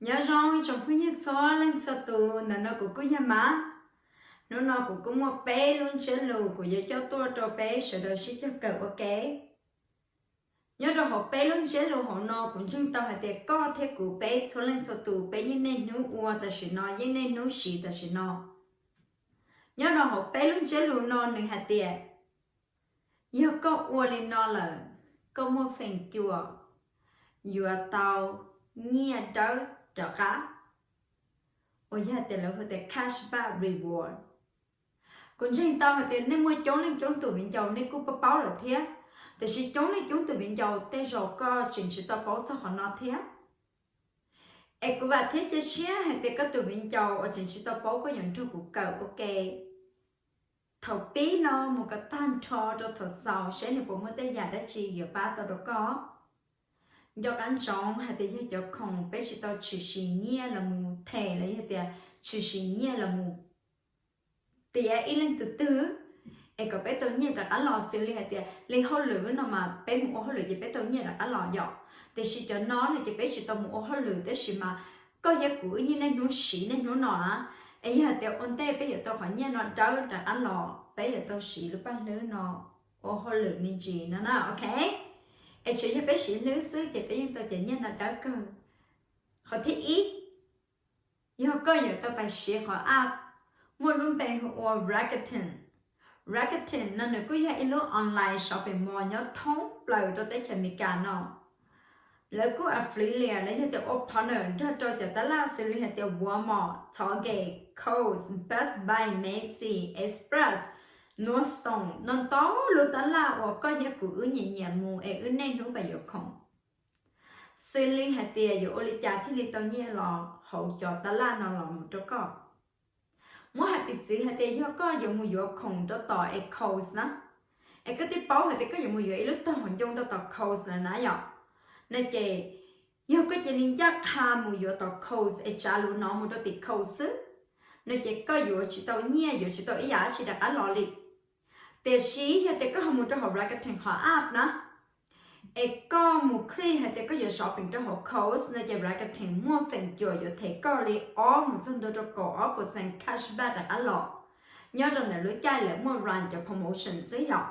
Nyob zoo tsoom phooj ywg txhua leej txhua tus, ntawm no kuv kuj yog Mab. Hnub no kuv kuj muaj peb lub ntsiab lus kuv yuav coj tuaj rau peb sawv daws sib cog kawm ua ke. Nyob rau hauv peb lub ntsiab lus hauv no kuv ntseeg tau hais tias koj thiab kuv peb txhua leej txhua tus peb yeej niaj hnub ua tam sim no, yeej niaj hnub siv tam sim no. Nyob rau hauv peb lub ntsiab lus no nws hais tias yog koj ua li no lawm, koj muaj feem cuam yuav tau nyiaj dawb rov qab, uas yog tias lawv hu tias cashback reward. Kuv ntseeg tau hais tias nej muaj coob leej coob tus viv ncaus nej kuj paub paub lawm thiab, tiam sis coob leej coob tus viv ncaus tej zaum koj tseem tsis tau paub txog qhov no thiab. Es kuv vam thiab cia siab hais tias koj tus viv ncaus uas tseem tsis tau paub koj yuav nrog kuv kawm ua ke thaum pib no mus kom tag nrho rau thaum xaus seb nws puas muaj tej yam dab tsi yuav pab tau rau koj. Nco qab ntsoov hais tias yog cov khoom peb tsis tau tshwm sim nyiaj los mus them los yog tias tshwm sim nyiaj los mus tiav ib leej tus twg, es kom peb tau nyiaj rov qab los, xws li hais tias li hauj lwm no mas peb mus ua hauj lwm ces peb tau nyiaj rov qab los yom. Tiam sis cov no no ces peb tsis tau mus ua hauj lwm tab sis mas koj thiab kuv wb yeej niaj hnub siv niaj hnub no na, es yog hais tias ua ntej peb yuav tau qhov nyiaj no dawb rov qab los peb yuav tau siv lub paj hlwb no ua hauj lwm me ntsis no na, ok. Es tsuas yog peb siv hlwb xwb ces peb yeej tau cov nyiaj no dawb kawg. Qhov thib ib, yog koj yuav tau pais siv qhov app muaj lub npe hu ua Rakuten. Rakuten no nws kuj yog ib lub online shopping mall nyob thoob plaws rau teb chaws Amelikas no. Lawv kuj affiliate los yog tias ua partner nrog rau cov tab laj xws li hais tias Walmart, Target, Coles, Best Buy, Macy's, Express, Nordstrom, no ntau lub tab laj uas koj thiab kuv wb nyiam nyiam mus es wb niaj hnub pais yuav khoom. Xws li hais tias yuav ua li cas thiaj li tau nyiaj los hauv cov tab laj no los mus rau koj. Muab hais piv txwv hais tias yog koj yuav mus yuav khoom rau tom es Coles na, es koj twb paub hais tias koj yuav mus yuav ib lub tog hauv ncoo rau tom Coles lawm na yom, no ces yog koj cia li ncaj qha mus yuav tom Coles es tsav lus no mus rau tim Coles xwb, no ces koj yuav tsis tau nyiaj, yuav tsis tau ib yam dab tsi rov qab los li. Tiam sis yog tias koj ho mus rau hauv Rakuten qhov app na, es koj mus click hais tias koj yuav shopping rau hauv Coles no ces Rakuten muaj feem cuam yuav them koj li ob mus txog ntua rau kaum ob percent cashback rov qab los, nyob rau ntawm lub caij lawv muaj run cov promotion xwb yom.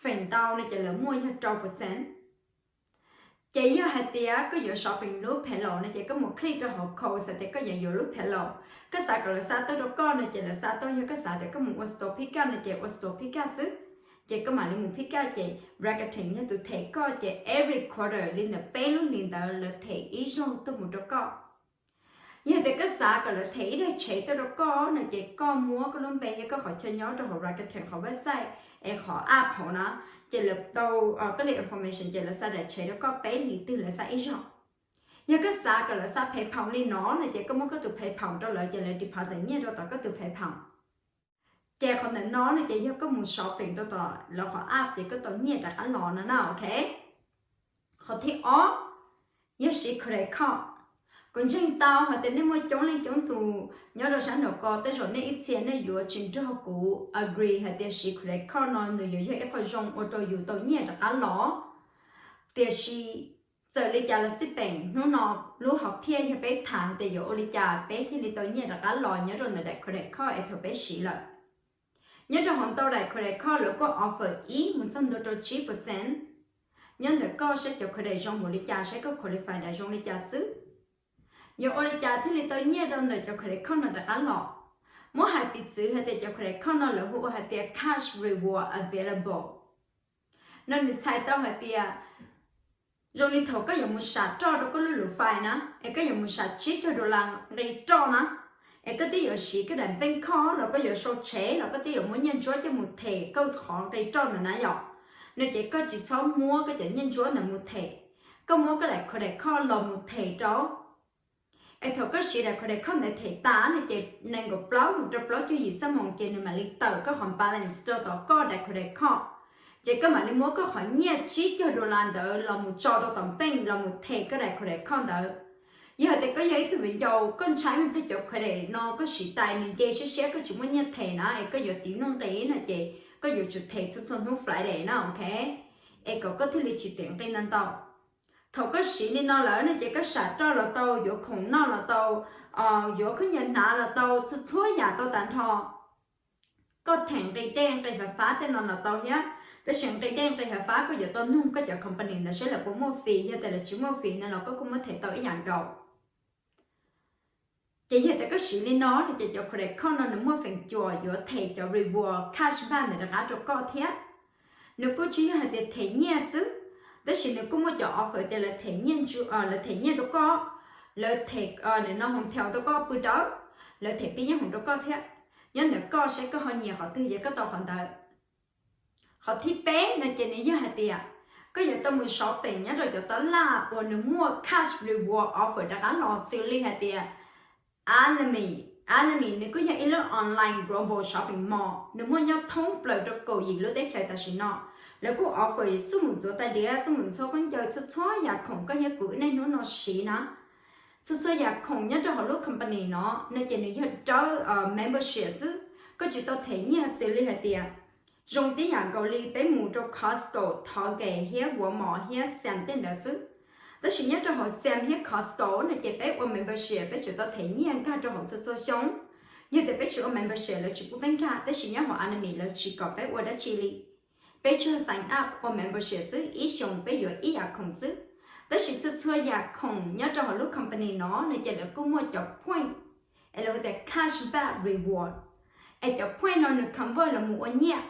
Feem ntau no ces lawv muaj yog rau percent. Ces yog hais tias koj yuav shopping lub pillow no ces koj mus click rau hauv Coles hais tias koj yuav yuav lub pillow, koj xav kom lawv xa tuaj rau koj no ces lawv xa tuaj, yog koj xav tias koj mus ua store pick up no ces ua store pick up xwb, ces koj mam li mus pick up ces Rakuten yog tus them koj ces every quarter li ntawm peb lub hlis ntawd lawv them ib zaug tuaj mus rau koj. Yog tias koj xav kom lawv them ib daim tshev tuaj rau koj no ces koj muab koj lub npe thiab koj qhov chaw nyob rau hauv Rakuten qhov website es qhov app hauv na, ces lawv tau koj li information ces lawv xa daim tshev rau koj peb hlis twg lawv xa ib zaug. Yog koj xav kom lawv xa PayPal li no no ces koj muab koj tus PayPal rau lawv ces lawv deposit nyiaj rau tom koj tus PayPal. Ces qhov ntawm no no ces yog koj mus shopping rau tom lawv qhov app ces koj tau nyiaj rov qab los no na, ok. Qhov thib ob, yog siv credit card. Kuv ntseeg tau hais tias nej muaj coob leej coob tus nyob rau sab nraum ko tej zaum nej ib txhia nej yuav tsis nrog kuv agree hais tias siv credit card no nws yuav yog ib qho zoo ua rau yus tau nyiaj rov qab los. Tiam sis txawm li cas los xij peem hnub no lub hom phiaj yog peb tham hais tias yuav ua li cas peb thiaj li tau nyiaj rov qab los nyob rau ntawm daim credit card es thaum peb siv lawm. Nyob rau hauv ntau daim credit card lawv kuj offer ib mus txog ntua rau tsib percent. Nyob ntawm koj saib cov credit zoo npaum li cas, saib koj qualify daim zoo li cas xwb. Yuav ua li cas thiaj li tau nyiaj rau ntawm cov credit card no rov qab los? Muab hais piv txwv hais tias cov credit card no lawv hu ua hais tias cash reward available. No nws txhais tau hais tias zoo li thaum koj yuav mus sam roj rau koj lub lus fais na, es koj yuav mus sam tsib caug dollar nqi roj na, es koj twb yuav siv koj daim bank card los koj yuav sau tsev los koj twb yuav muab nyiaj ntsuab coj mus them koj qhov nqi roj ntawd na yom, no ces koj tsis txhob muab koj cov nyiaj ntsuab ntawd mus them, koj muab koj daim credit card los mus them rau. Es thaum koj siv daim credit card ntawd them tas no ces nees nkaum plaub mus rau plaub caug yim xuab moos ces nws mam li tawm koj qhov balance rau tom koj daim credit card. Ces koj mam li muab koj qhov nyiaj tsib caug dollar ntawd los mus tso rau tom bank los mus them koj daim credit card ntawd. Yog hais tias koj yog ib tug viv ncaus koj ntshai mus plig cov credit no koj siv tas nws nce siab siab koj tsis muaj nyiaj them na es koj yuav tiv nuj nqi no ces koj yuav tsum them txhua txhua hnub Friday na, ok, es kom koj thiaj li tsis tiv nqi ntau ntau. Thaum koj siv li no lawm no ces koj sam roj los tau, yuav khoom noj los tau, yuav khaub ncaws hnav los tau, txhua txhua yam tau tas nrho. Koj them nqi dej nqi hav fab tej no los tau thiab, tab sis nqi dej nqi hav fab koj yuav tau nug koj cov company ntawd seb lawv puas muaj fee, yog tias lawv tsis muaj fee no los koj kuj muab them tau ib yam nkaus. Ces yog tias koj siv li no no ces cov credit card no nws muaj feem cuam yuav them cov reward cashback ntawd rov qab rau koj thiab. Nws kuj tsis yog hais tias them nyiaj xwb, tab sis nws kuj muaj cov offer tias lawv them nyiaj rau koj, lawv them no hotel rau koj pw dawb, lawv them pib nyob hoom rau koj thiab. Nyob ntawm koj saib koj ho nyiam qhov twg ces koj tau qhov ntawd. Qhov thib peb no ces nws yog hais tias koj yuav tau mus shopping nyob rau cov tab laj uas nws muaj cash reward offer rov qab los xws li hais tias Anami. Anami nws kuj yog ib lub online global shopping mall, nws muaj nyob thoob plaws rau kaum yim lub teb chaws tam sim no. Lawv kuj offer xub mus ntxuav tais diav, xub mus ntxhua khaub ncaws, txhua txhua yam khoom koj thiab kuv niaj hnub no siv na. Txhua txhua yam khoom nyob rau hauv lub company no no ces nws yog dawb membership xwb, koj tsis tau them nyiaj xws li hais tias zoo tib yam nkaus li peb mus rau Costco, Target thiab Walmart thiab Sam's tej ntawd xwb. Tab sis nyob rau hauv Sam's thiab Costco no ces peb ua membership peb tsuas tau them nyiaj nkag rau hauv txhua txhua xyoo. Yog tias peb tsis ua membership lawv tsis pub peb nkag, tab sis nyob hauv Anami lawv tsis kom peb ua dab tsi li. Peb tsuas sign up ua membership xwb, ib xyoos peb yuav ib yam khoom xwb. Tab sis txhua txhua yam khoom nyob rau hauv lub company no no ces lawv kuj muaj cov point, es lawv hu tias cashback reward. Es cov point no nws convert los mus ua nyiaj.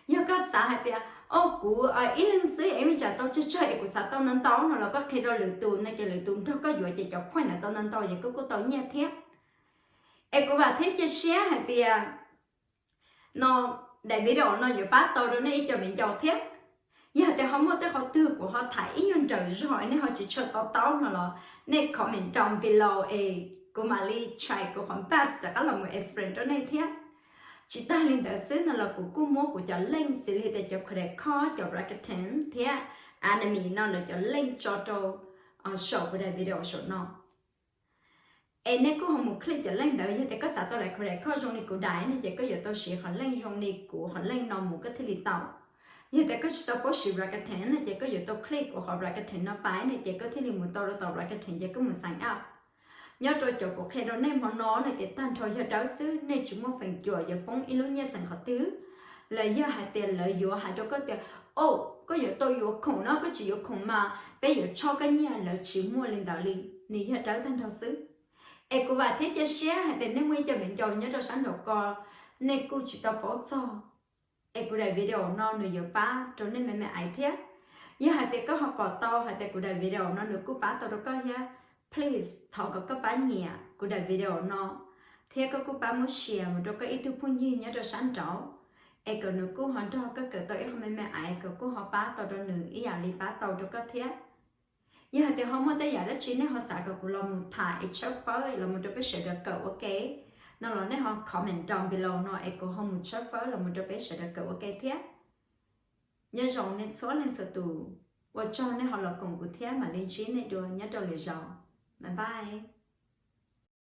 Yog koj xav hais tias, o, kuv ib leeg xwb es me tsam tau tsawg tsawg es kuv xav tau ntau ntau no los koj qhia rau lwm tus no ces lwm tus nrog koj yuav ces cov point ntawd tau ntau ntau ces koj kuj tau nyiaj thiab. Es kuv vam thiab cia siab hais tias no daim video no yuav pab tau rau nej ib co viv ncaus thiab. Yog tias ho muaj tej qhov twg kuv ho tham ib nyuag nrawm zog nej ho tsis tshua to taub no los nej comment down below es kuv mam li try kuv qhov best rov qab los mus explain rau nej thiab. Tsis tag li ntawd xwb no los kuv kuj muab kuv cov link xws li tias cov credit card, cov Rakuten thiab Anami no lawv cov link tso rau saum kuv daim video saum no. Es nej kuj ho mus click cov link ntawd, yog tias koj xav tau daim credit card zoo li kuv daim no ces koj yuav tau siv qhov link zoo li kuv qhov link no mus koj thiaj li tau. Yog tias koj tsis tau paub siv Rakuten no ces koj yuav tau click kuv qhov Rakuten no pais no ces koj thiaj li mus tau rau tom Rakuten ces koj mus sign up. Nyob rau cov kuv qhia rau nej hmo no no ces tag nrho yog dawb xwb, nej tsis muaj feem cuam yuav poob ib lub nyiaj xeem qhov twg, los yog hais tias lawv yuav hais rau koj tias, o, koj yuav tau yuav khoom no, koj tsis yuav khoom mas peb yuav tshoj koj nyiaj, lawv tsis muaj li ntawd li, nws yog dawb tag nrho xwb. Es kuv vam thiab cia siab hais tias nej muaj ib co viv ncaus nyob rau sab nraud ko, nej kuj tsis tau paub txog. Es kuv daim video no nws yuav pab rau nej me me aiv thiab. Yog hais tias koj ho pom tau hais tias kuv daim video no nws kuj pab tau rau koj thiab, please thov kom koj pab nyiam kuv daim video no, thiab koj kuj pab muab share mus rau koj ib tug phooj ywg nyob rau sab nraud, es kom nws kuj ho nrog koj kawm tau ib qho me me aiv kom kuj ho pab tau rau nws ib yam li pab tau rau koj thiab. Yog hais tias ho muaj tej yam dab tsi nej ho xav kom kuv los mus tham es tshawb fawb los mus rau peb sawv daws kawm ua ke no los nej ho comment down below no es kuv ho mus tshawb fawb los mus rau peb sawv daws kawm ua ke thiab. Nyob zoo nej txhua leej txhua tus, ua tsaug nej ho los koom kuv thiab, mam li ntsib nej dua nyob rau lwm zaus. Bye bye.